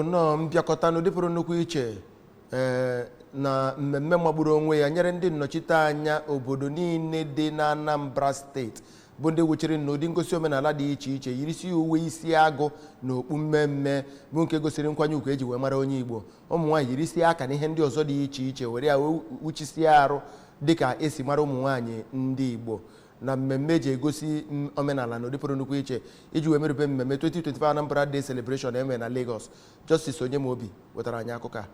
Nnọọ mbịakọta n'ụdị pụrụ nnukwu iche na mmemme magburu onwe ya nyere ndị nnọchiteanya obodo niile dị na Anambra Steeti, bụ ndị wuchiri n'ụdị ngosi omenala dị iche iche, yirisi uwe isi agụ na okpu mmemme, bụ nke gosiri nkwanye ugwu eji wee mara onye Igbo. Ụmụ nwaanyị yirisie aka na ihe ndị ọzọ dị iche iche were ya wee wuchisie arụ dịka esi mara ụmụ nwaanyị ndị Igbo, na mmemme eji egosi omenala na ụdị pụrụ nnukwu iche iji wee merube mmemme 2025 Anambra Day Celebration eme na Lagos. Justice Onyemobi wetara anyị akụkọ a.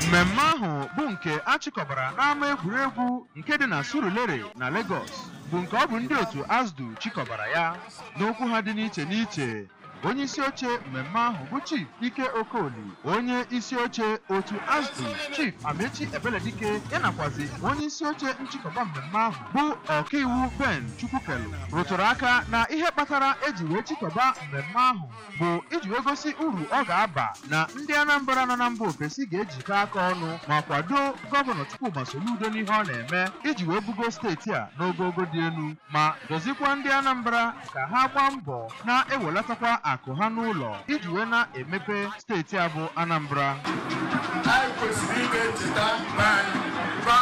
Mmemme ahụ, bụ nke a chịkọbara n'ama egwuregwu nke dị na Surulere na Lagos, bụ nke ọ bụ ndị otu ASDU chịkọbara ya. N'okwu ha dị n'iche n'iche, onye isi oche mmemme ahụ bụ Chief Ike Okoli, onye isi oche otu ASDU, Chief Amechi Ebeledike, ya nakwazi onye isi oche nchịkọba mmemme ahụ bụ Ọkaiwu Ben Chukwukelu, rụtụrụ aka na ihe kpatara eji wee chịkọba mmemme ahụ bụ iji wee gosi uru ọ ga-aba na ndị Anambra nọ na mba ofesi ga-ejikọ aka ọnụ ma kwado Gọvanọ Chukwuma Soludo n'ihe ọ na-eme iji wee bugo steeti a n'ogogo dị elu, ma dozikwa ndị Anambra ka ha gbaa mbọ na-ewelatakwa akụ ha n'ụlọ iji wee na-emepe steeti a bụ Anambra. Anyị kwesịrị ime ncheta na anyị ma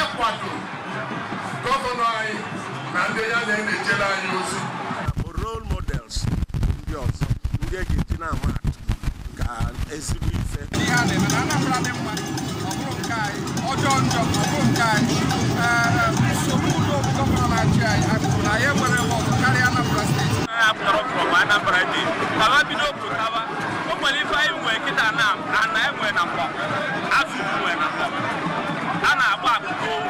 ịkwado gọvanọ anyị na ndị ya na-ejere anyị ozi. Bụ role models ndị ọzọ ndị e ga-eji na-ama atụ ka ezigbo ife. Ihe a na-eme na Anambra dị mma, ọ bụrụ nke anyị, ọjọọ njọ, ọ bụrụ nke anyị. Ee, Soludo bụ gọvanọ na-achị anyị akụrụ na ya enwere ebe ọzọ karịa Anambra Steeti. Apụtara from Anambra dị ka ha bido pụtawa. O nwere ife anyị nwee kịta na ana enwe na mkpọ azụ nwee na mkpọ a na-agba akụkọ owu.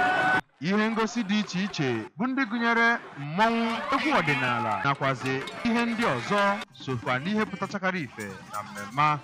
Ihe ngosi dị iche iche bụ ndị gụnyere mmọnwụ, egwu ọdịnala nakwazi ihe ndị ọzọ sokwa n'ihe pụtachakara ife na mmemme ahụ.